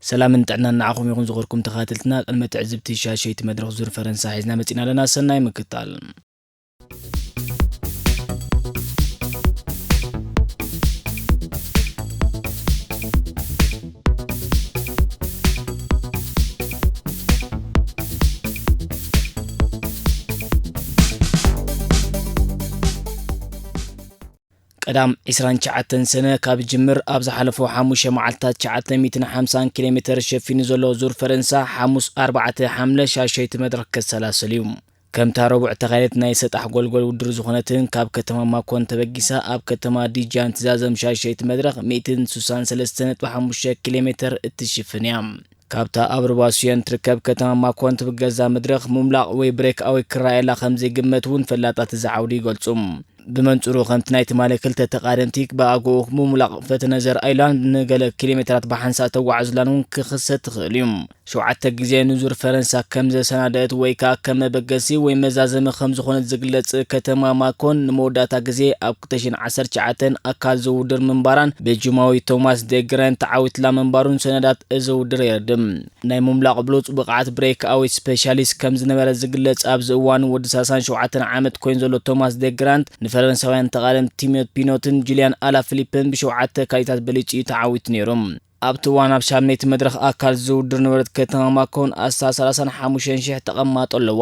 ሰላምን ጥዕናን ንዓኹም ይኹን ዝኸርኩም ተኸታተልትና። ቅድሚ ትዕዝብቲ ሻሸይቲ መድረኽ ዙር ፈረንሳ ሒዝና መጺና ኣለና። ሰናይ ምክታል። ቀዳም ዕስራን ትሽዓተን ሰነ ካብ ጅምር ኣብ ዝሓለፉ ሓሙሽተ መዓልታት ትሽዓተ ሚእትን ሓምሳን ኪሎ ሜተር ሸፊኑ ዘሎ ዙር ፈረንሳ፣ ሓሙስ ኣርባዕተ ሓምለ ሻሸይቲ መድረኽ ከሰላስል እዩ። ከምታ ረቡዕ ተኻየደት ናይ ሰጣሕ ጎልጎል ውድድር ዝኾነትን ካብ ከተማ ማኮን ተበጊሳ ኣብ ከተማ ዲጃን ትዛዘም ሻሸይቲ መድረኽ ሚእትን ስሳን ሰለስተ ነጥቢ ሓሙሽተ ኪሎ ሜተር እትሽፍን እያ። ካብታ ኣብ ሩባ ስዮን ትርከብ ከተማ ማኮን ትብገዛ መድረኽ ሙምላቕ ወይ ብሬክ ኣወይ ክረኣየላ ከም ዘይግመት እውን ፈላጣት እዚ ዓውዲ ይገልጹ። ብመንጽሩ ከምቲ ናይ ትማሊ ክልተ ተቓደምቲ ብኣግኡ ሙምላቕ ፈተነ ዘርኣዩላን ንገለ ኪሎ ሜትራት ብሓንሳእ ተጓዕዙላን እውን ክኽሰት ትኽእል እዩ። ሸውዓተ ግዜ ንዙር ፈረንሳ ከም ዘሰናደአት ወይ ከኣ ከም መበገሲ ወይ መዛዘሚ ከም ዝኾነት ዝግለጽ ከተማ ማኮን ንመወዳእታ ግዜ ኣብ ክልተ ሽሕን ዓሰርተ ትሽዓተን ኣካል ዝውድር ምንባራን ቤልጂማዊ ቶማስ ዴግረን ተዓዊትላ ምንባሩን ሰነዳት እዚ ውድር የርድም። ናይ ምምላቕ ብሉጽ ብቕዓት ብሬክ ኣወይ ስፔሻሊስት ከም ዝነበረ ዝግለጽ ኣብዚ እዋን ወዲ ሰላሳን ሸውዓተን ዓመት ኮይኑ ዘሎ ቶማስ ዴግራንት ንፈረንሳውያን ተቓደምቲ ቲሞት ፒኖትን ጁልያን ኣላ ፊሊፕን ብሸውዓተ ካሊታት በሊጹ እዩ ተዓዊቱ ነይሩ። ኣብቲ እዋን ኣብ ሻምነይቲ መድረኽ ኣካል ዝውድር ነበረት ከተማ ማኮን ኣስታት ሰላሳን ሓሙሽተን ሽሕ ተቐማጦ ኣለዋ።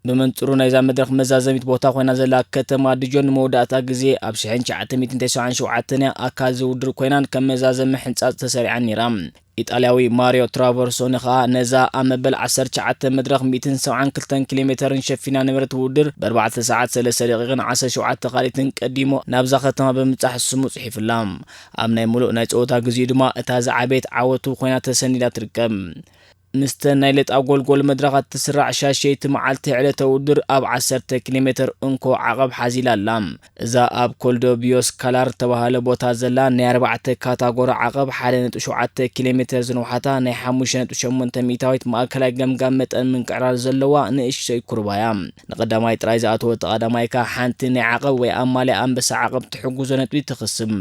ብመንጽሩ ናይዛ መድረኽ መዛዘሚት ቦታ ኮይና ዘላ ከተማ ዲጆን ንመወዳእታ ግዜ ኣብ ሽሕን ትሽዓተ ሚእትን ተስዓን ሸውዓተን እያ ኣካል ዝውድር ኮይናን ከም መዛዘሚ ሕንጻጽ ተሰሪዓን ነይራ። ኢጣልያዊ ማሪዮ ትራቨርሶኒ ከኣ ነዛ ኣብ መበል ዓሰርተ ትሽዓተ መድረኽ ሚእትን ሰብዓን ክልተን ኪሎ ሜተርን ሸፊና ነበረት ውድድር ብኣርባዕተ ሰዓት ሰለስተ ደቂቕን ዓሰርተ ሸውዓተ ካሊትን ቀዲሞ ናብዛ ከተማ ብምብጻሕ ስሙ ጽሒፉላ። ኣብ ናይ ምሉእ ናይ ጸወታ ግዜኡ ድማ እታ ዝዓበየት ዓወቱ ኮይና ተሰኒዳ ትርከብ። ምስተን ናይ ሌጣ ጎልጎል መድረኻት ትስራዕ ሻሸይቲ መዓልቲ ዕለተ ውድድር ኣብ ዓሰርተ ኪሎ ሜተር እንኮ ዓቐብ ሓዚላ ኣላ። እዛ ኣብ ኮልዶ ቢዮስ ካላር እተባህለ ቦታ ዘላ ናይ ኣርባዕተ ካታጎሪ ዓቐብ ሓደ ነጥቢ ሸውዓተ ኪሎ ሜተር ዝንውሓታ ናይ ሓሙሽተ ነጥቢ ሸሞንተ ሚእታዊት ማእከላይ ገምጋም መጠን ምንቅዕራር ዘለዋ ንእሽቶይ ኩርባ እያ። ንቐዳማይ ጥራይ ዝኣተወ ተቐዳማይ ከኣ ሓንቲ ናይ ዓቐብ ወይ ኣማልያ ኣንበሳ ዓቐብ ትሕግዞ ነጥቢ ትኽስብ።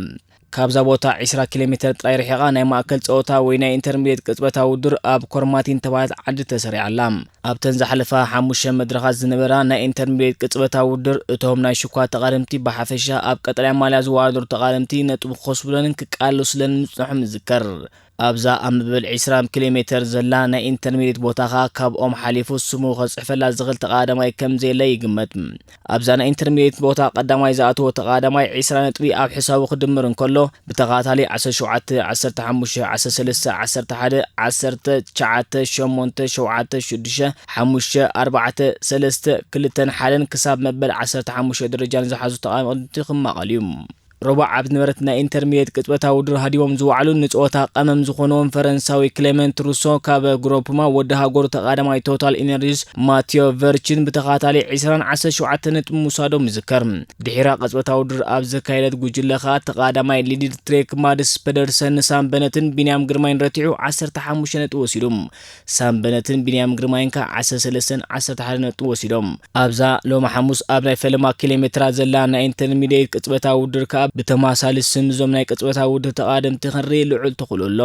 ካብዛ ቦታ ዕስራ ኪሎ ሜተር ጥራይ ርሒቓ ናይ ማእከል ጸወታ ወይ ናይ ኢንተርሚድየት ቅጽበታዊ ውድድር ኣብ ኮርማቲን ተባህለት ዓዲ ተሰሪዓ ኣላ። ኣብተን ዝሓለፋ ሓሙሽተ መድረኻት ዝነበራ ናይ ኢንተርሚድየት ቅጽበታዊ ውድድር እቶም ናይ ሽኳ ተቓደምቲ ብሓፈሻ ኣብ ቀጠልያ ማልያ ዝወዳደሩ ተቓደምቲ ነጥቢ ክኸስቡለንን ክቃለሱለንን ምጽንሖም ይዝከር። ኣብዛ ኣብ መበል ዕስራ ኪሎ ሜተር ዘላ ናይ ኢንተርሚድየት ቦታ ኸኣ ካብኦም ሓሊፉ ስሙ ከጽሕፈላ ዝኽእል ተቓዳማይ ከም ዘየለ ይግመት። ኣብዛ ናይ ኢንተርሚድየት ቦታ ቀዳማይ ዝኣተወ ተቓዳማይ ዕስራ ነጥቢ ኣብ ሕሳቡ ክድምር እንከሎ፣ ብተኸታታሊ ዓሰርተ ሸውዓተ፣ ዓሰርተ ሓሙሽተ፣ ዓሰርተ ሰለስተ፣ ዓሰርተ ሓደ፣ ዓሰርተ ትሽዓተ፣ ሸሞንተ፣ ሸውዓተ፣ ሽዱሽተ፣ ሓሙሽተ፣ ኣርባዕተ፣ ሰለስተ፣ ክልተን ሓደን ክሳብ መበል ዓሰርተ ሓሙሽተ ደረጃ ንዝሓዙ ተቓደምቲ ክማቐል እዩ። ረቡዕ ኣብ ዝነበረት ናይ ኢንተርሚድየት ቅጽበታዊ ውድድር ሃዲሞም ዝወዓሉ ንጸወታ ቀመም ዝኾንዎም ፈረንሳዊ ክሌመንት ሩሶ ካብ ግሮፕማ ወዲ ሃገሩ ተቓዳማይ ቶታል ኢነርጂስ ማቲዮ ቨርችን ብተኸታታሊ ዕስራን ዓሰርተ ሸውዓተ ነጥቢ ምውሳዶም ይዝከር። ድሒራ ቅጽበታዊ ውድድር ኣብ ዘካየደት ጉጅለ ኸኣ ተቓዳማይ ሊዲድ ትሬክ ማድስ ፐደርሰን ንሳም በነትን ቢንያም ግርማይን ረቲዑ ዓሰርተ ሓሙሽተ ነጥቢ ወሲዱ። ሳም በነትን ቢንያም ግርማይን ከኣ ዓሰርተ ሰለስተን ዓሰርተ ሓደ ነጥቢ ወሲዶም። ኣብዛ ሎሚ ሓሙስ ኣብ ናይ ፈለማ ኪሎ ሜትራ ዘላ ናይ ኢንተርሚድየት ቅጽበታዊ ውድድር ከኣ ብተማሳሊ ስም እዞም ናይ ቅጽበታዊ ውድድር ተቓደምቲ ክንርኢ ልዑል ተኽእሎ ኣሎ።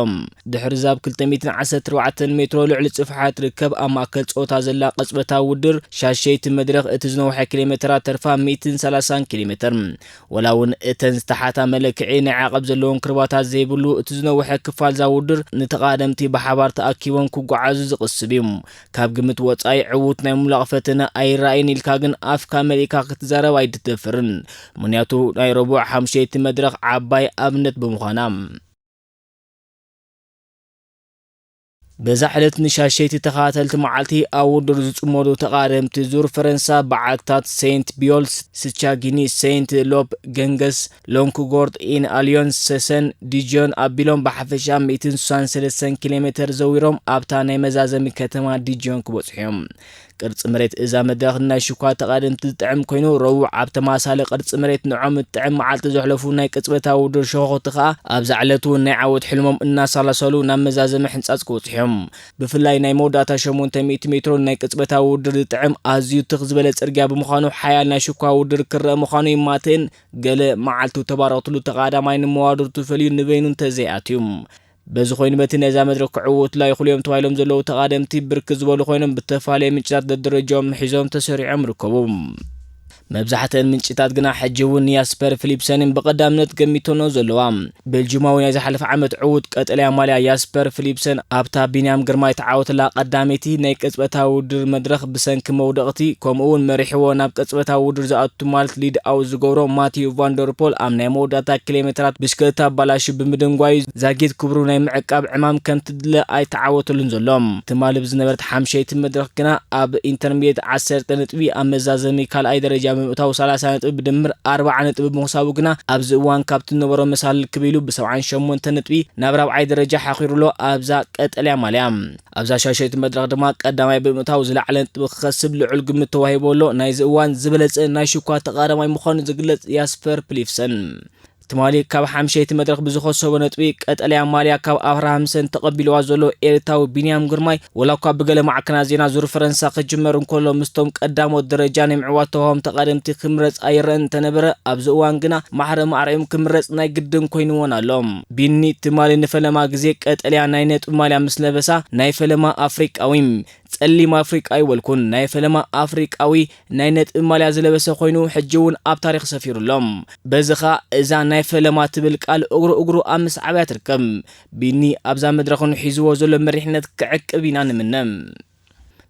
ድሕሪ እዛ ብ ክልተ ሚእትን ዓሰርተ ኣርባዕተን ሜትሮ ልዕሊ ጽፍሓ ትርከብ ኣብ ማእከል ጸወታ ዘላ ቅጽበታዊ ውድድር ሻሸይቲ መድረኽ እቲ ዝነውሐ ኪሎ ሜትራ ተርፋ ሚእትን ሰላሳን ኪሎ ሜትር። ወላ እውን እተን ዝተሓታ መለክዒ ናይ ዓቐብ ዘለዎን ክርባታት ዘይብሉ እቲ ዝነውሐ ክፋል እዛ ውድድር ንተቓደምቲ ብሓባር ተኣኪቦም ክጓዓዙ ዝቕስብ እዩ። ካብ ግምት ወጻኢ ዕዉት ናይ ምምላቕ ፈተነ ኣይረኣይን ኢልካ ግን ኣፍካ መሊእካ ክትዛረብ ኣይትደፍርን። ምኽንያቱ ናይ ረቡዕ ሓሙሸይቲ መድረኽ ዓባይ ኣብነት ብምዃና። በዛ ዕለት ንሻሸይቲ ተኸታተልቲ መዓልቲ ኣብ ውድድር ዝጽመዱ ተቓደምቲ ዙር ፈረንሳ በዓልታት ሴንት ቢዮልስ፣ ስቻጊኒ፣ ሴንት ሎፕ፣ ገንገስ፣ ሎንክጎርት፣ ኢን ኣልዮን፣ ሰሰን፣ ዲጆን ኣቢሎም ብሓፈሻ ሚእትን ስሳን ሰለስተን ኪሎ ሜተር ዘዊሮም ኣብታ ናይ መዛዘሚ ከተማ ዲጆን ክበጽሑ እዮም። ቅርጺ መሬት እዛ መድረኽ ንናይ ሽኳ ተቓደምቲ ዝጥዕም ኮይኑ፣ ረቡዕ ኣብ ተመሳሳሊ ቅርጺ መሬት ንዖም እትጥዕም መዓልቲ ዘሕለፉ ናይ ቅጽበታዊ ውድድር ሸኾኽቲ ከኣ ኣብዛ ዕለት እውን ናይ ዓወት ሕልሞም እናሳላሰሉ ናብ መዛዘሚ ሕንጻጽ ክበጽሑ እዮም። ብፍላይ ናይ መወዳእታ ሸሞንተ ሚእቲ ሜትሮ ናይ ቅጽበታዊ ውድድር ዝጥዕም ኣዝዩ ትኽ ዝበለ ጽርግያ ብምዃኑ ሓያል ናይ ሽኳ ውድድር ክረአ ምዃኑ ይማትእን ገለ መዓልቱ ተባረኽትሉ ተቓዳማይ ንመዋድርቱ ፈልዩ ንበይኑ እንተዘይኣትዩ። በዚ ኮይኑ በቲ ነዛ መድረኽ ክዕውቱላ ይኽእሉ እዮም ተባሂሎም ዘለዉ ተቓደምቲ ብርክት ዝበሉ ኮይኖም ብተፈላለየ ምንጭታት ደደረጃኦም ሒዞም ተሰሪዖም ይርከቡ። መብዛሕተን ምንጭታት ግና ሕጂ እውን ያስፐር ፊሊፕሰንን ብቐዳምነት ገሚተኖ ዘለዋ። ቤልጂማዊ ናይ ዝሓለፈ ዓመት ዕዉት ቀጠልያ ማልያ ያስፐር ፊሊፕሰን ኣብታ ቢንያም ግርማይ ተዓወተላ ቀዳመይቲ ናይ ቅጽበታዊ ውድድር መድረኽ ብሰንኪ መውደቕቲ ከምኡ እውን መሪሕዎ ናብ ቅጽበታዊ ውድድር ዝኣቱ ማለት ሊድ ኣውት ዝገብሮ ማቲዩ ቫንደርፖል ኣብ ናይ መወዳእታ ኪሎ ሜትራት ብሽክለታ ኣባላሹ ብምድንጓዩ ዛጊት ክብሩ ናይ ምዕቃብ ዕማም ከም ትድለ ኣይተዓወተሉን ዘሎ። ትማሊ ብዝነበረት ሓምሸይቲ መድረኽ ግና ኣብ ኢንተርሚዲየት ዓሰርተ ነጥቢ ኣብ መዛዘሚ ካልኣይ ደረጃ ብምእታው ሰላሳ ነጥቢ ብድምር ኣርባዓ ነጥቢ ብምኽሳቡ ግና ኣብዚ እዋን ካብቲ ዝነበሮ መሳልል ክብ ኢሉ ብሰብዓን ሸሞንተ ነጥቢ ናብ ራብዓይ ደረጃ ሓኺሩሎ ኣብዛ ቀጠልያ ማልያ። ኣብዛ ሻሸይቲ መድረኽ ድማ ቀዳማይ ብምእታው ዝለዓለ ነጥቢ ክኸስብ ልዑል ግምት ተዋሂቡ ኣሎ። ናይዚ እዋን ዝበለጸ ናይ ሽኳ ተቓዳማይ ምዃኑ ዝግለጽ ያስፐር ፕሊፍሰን ትማሊ ካብ ሓምሸይቲ መድረኽ ብዝኸሰቦ ነጥቢ ቀጠልያ ማልያ ካብ ኣፍራሃምሰን ተቐቢልዋ ዘሎ ኤርትራዊ ቢንያም ግርማይ፣ ወላ እኳ ብገለ ማዕከናት ዜና ዙር ፈረንሳ ክጅመር እንከሎ ምስቶም ቀዳሞት ደረጃ ናይ ምዕዋት ተዋህቦም ተቓደምቲ ክምረጽ ኣይረኣን እንተነበረ፣ ኣብዚ እዋን ግና ማሕረ ማዕረኦም ክምረጽ ናይ ግድን ኮይንዎን ኣሎ። ቢኒ ትማሊ ንፈለማ ግዜ ቀጠልያ ናይ ነጥቢ ማልያ ምስ ለበሳ፣ ናይ ፈለማ ኣፍሪቃዊ ጸሊም ኣፍሪቃ ኣይበልኩን፣ ናይ ፈለማ ኣፍሪቃዊ ናይ ነጥቢ ማልያ ዝለበሰ ኮይኑ፣ ሕጂ እውን ኣብ ታሪኽ ሰፊሩ ኣሎ። በዚ ኸኣ እዛ ናይ ፈለማ ትብል ቃል እግሩ እግሩ ኣብ ምስዓብ እያ ትርከብ። ቢኒ ኣብዛ መድረኽ ንሒዝዎ ዘሎ መሪሕነት ክዕቅብ ኢና ንምነ።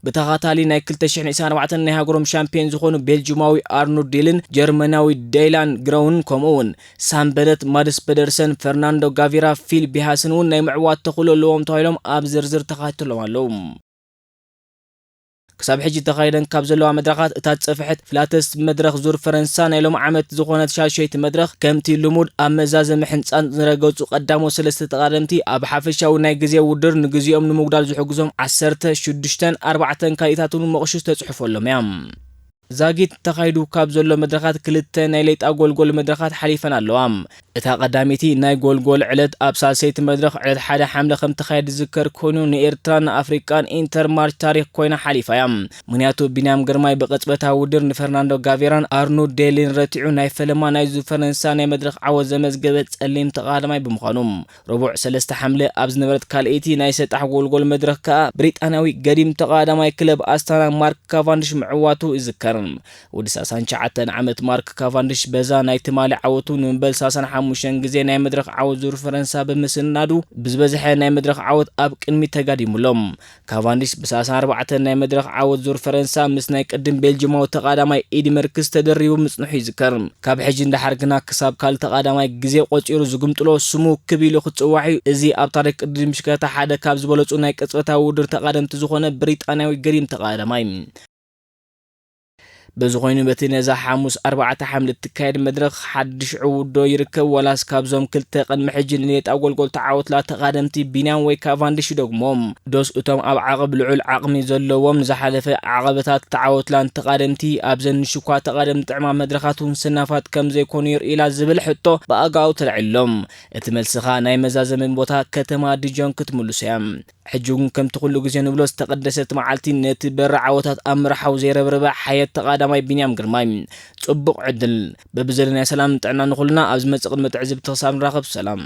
ብተኻታሊ ናይ ክልተ ሽሕን ዕስራን ኣርባዕተን ናይ ሃገሮም ሻምፒዮን ዝኾኑ ቤልጂማዊ ኣርኖልድ ዴልን ጀርመናዊ ዳይላን ግረውን ከምኡ እውን ሳምበለት ማድስ ፔደርሰን፣ ፈርናንዶ ጋቪራ፣ ፊል ቢሃስን እውን ናይ ምዕዋት ተኽእሎ ኣለዎም ተባሂሎም ኣብ ዝርዝር ተኻቲሎም ኣለዉ። ክሳብ ሕጂ ተኻይደን ካብ ዘለዋ መድረኻት እታ ዝጸፍሐት ፍላተስት መድረኽ ዙር ፈረንሳ ናይ ሎም ዓመት ዝኾነት ሻሸይቲ መድረኽ፣ ከምቲ ልሙድ ኣብ መዛዘሚ ሕንጻን ዝረገጹ ቀዳሞት ሰለስተ ተቓደምቲ ኣብ ሓፈሻዊ ናይ ግዜ ውድድር ንግዜኦም ንምጉዳል ዝሕግዞም ዓሰርተ ሽዱሽተን ኣርባዕተን ካልኢታት እውን መቑሽሽ ተጽሕፈሎም እያ። ዛጊት ተኻይዱ ካብ ዘሎ መድረኻት ክልተ ናይ ሌጣ ጎልጎል መድረኻት ሓሊፈን ኣለዋ። እታ ቀዳመይቲ ናይ ጎልጎል ዕለት ኣብ ሳልሰይቲ መድረኽ ዕለት ሓደ ሓምለ ከም ተኻየድ ዝዝከር ኮይኑ፣ ንኤርትራን ንኣፍሪቃን ኢንተርማርች ታሪኽ ኮይና ሓሊፋ እያ። ምኽንያቱ ቢንያም ግርማይ ብቅጽበታዊ ውድድር ንፈርናንዶ ጋቬራን ኣርኖልድ ዴሊን ረቲዑ ናይ ፈለማ ናይ ዙር ፈረንሳ ናይ መድረኽ ዓወት ዘመዝገበ ጸሊም ተቓዳማይ ብምዃኑ። ረቡዕ ሰለስተ ሓምለ ኣብ ዝነበረት ካልኣይቲ ናይ ሰጣሕ ጎልጎል መድረኽ ከኣ ብሪጣንያዊ ገዲም ተቓዳማይ ክለብ ኣስታና ማርክ ካቫንድሽ ምዕዋቱ ይዝከር። ወዲ ሰላሳን ትሽዓተን ዓመት ማርክ ካቫንድሽ በዛ ናይ ትማሊ ዓወቱ ንመበል ሰላሳን ሓሙሽተን ግዜ ናይ መድረኽ ዓወት ዙር ፈረንሳ ብምስናዱ ብዝበዝሐ ናይ መድረኽ ዓወት ኣብ ቅድሚት ተጋዲሙሎም። ካቫንድሽ ብሰላሳን ኣርባዕተን ናይ መድረኽ ዓወት ዙር ፈረንሳ ምስ ናይ ቅድም ቤልጅማዊ ተቓዳማይ ኢዲ መርክስ ተደሪቡ ምጽንሑ ይዝከር። ካብ ሕጂ ንደሓር ግና ክሳብ ካልእ ተቓዳማይ ግዜ ቆጺሩ ዝግምጥሎ ስሙ ክብ ኢሉ ክጽዋዕ እዩ። እዚ ኣብ ታሪኽ ቅድድም ብሽክለታ ሓደ ካብ ዝበለጹ ናይ ቅጽበታዊ ውድድር ተቓደምቲ ዝኾነ ብሪጣንያዊ ገዲም ተቓዳማይ። በዚ ኮይኑ በቲ ነዛ ሓሙስ ኣርባዕተ ሓምለ እትካየድ መድረኽ ሓድሽ ዕዉት ዶ ይርከብ ዋላስ ካብዞም ክልተ ቅድሚ ሕጂ ንሌጣ ጎልጎል ተዓወትላ ተቓደምቲ ቢንያም ወይ ካቫንድሽ ይደግሞም? ዶስ እቶም ኣብ ዓቕብ ልዑል ዓቕሚ ዘለዎም ንዝሓለፈ ዓቐበታት ተዓወትላን ተቓደምቲ ኣብዘን ንሽኳ ተቓደምቲ ጥዕማ መድረኻት እውን ሰናፋት ከም ዘይኮኑ ይርእዩላ ዝብል ሕቶ ብኣጋኡ ተልዒሎም። እቲ መልስኻ ናይ መዛዘሚ ቦታ ከተማ ዲጆን ክትምልሶ እያ። ሕጂ እውን ከምቲ ኩሉ ግዜ ንብሎ ዝተቐደሰት መዓልቲ ነቲ በሪ ዓወታት ኣብ ምርሓው ዘይረብረበ ሓየት ተቓዳማይ ቢንያም ግርማይ። ጽቡቕ ዕድል። በብዘለናዮ ሰላም ጥዕና ንኹልና። ኣብ ዝመጽእ ቅድመ ትዕዝብቲ ክሳብ ንራኸብ ሰላም።